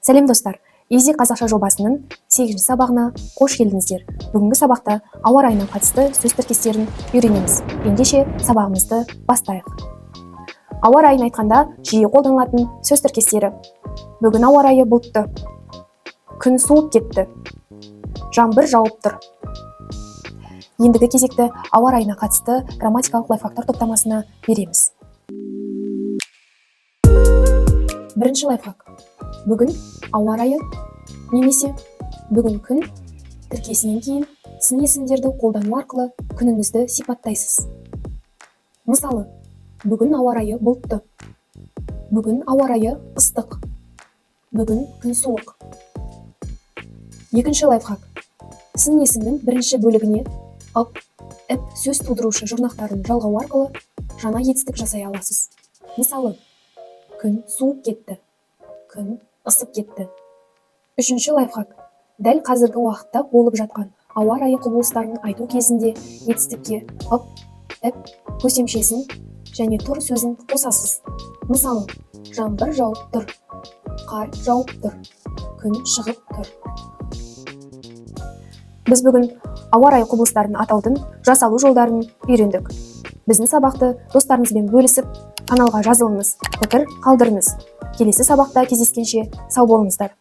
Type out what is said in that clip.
Сәлем, достар! Изи қазақша жобасының сегізінші сабағына қош келдіңіздер! Бүгінгі сабақта ауа райына қатысты сөз тіркестерін үйренеміз. Ендеше, сабағымызды бастайық. Ауа райын айтқанда жиі қолданылатын сөз тіркестері: бүгін ауа райы бұлтты, күн суып кетті, жаңбыр жауып тұр. Ендігі кезекті ауа райына қатысты грамматикалық лайфхактар топтамасына береміз. Бірінші лайфхак: бүгін ауа райы немесе бүгін күн тіркесінен кейін сын есімдерді қолдану арқылы күніңізді сипаттайсыз. Мысалы, бүгін ауа райы бұлтты, бүгін ауа райы ыстық, бүгін күн суық. Екінші лайфхак: сын есімнің бірінші бөлігіне ып, іп сөз тудырушы жұрнақтарын жалғау арқылы жаңа етістік жасай аласыз. Мысалы, күн суып кетті, күн ысып кетті. Үшінші лайфхак: дәл қазіргі уақытта болып жатқан ауа райы құбылыстарын айту кезінде етістікке ып, іп көсемшесін және тұр сөзін қосасыз. Мысалы, жаңбыр жауып тұр, қар жауып тұр, күн шығып тұр. Біз бүгін ауа райы құбылыстарын атаудың жасалу жолдарын үйрендік. Біздің сабақты достарыңызбен бөлісіп, каналға жазылыңыз, пікір қалдырыңыз. Келесі сабақта кездескенше сау болыңыздар!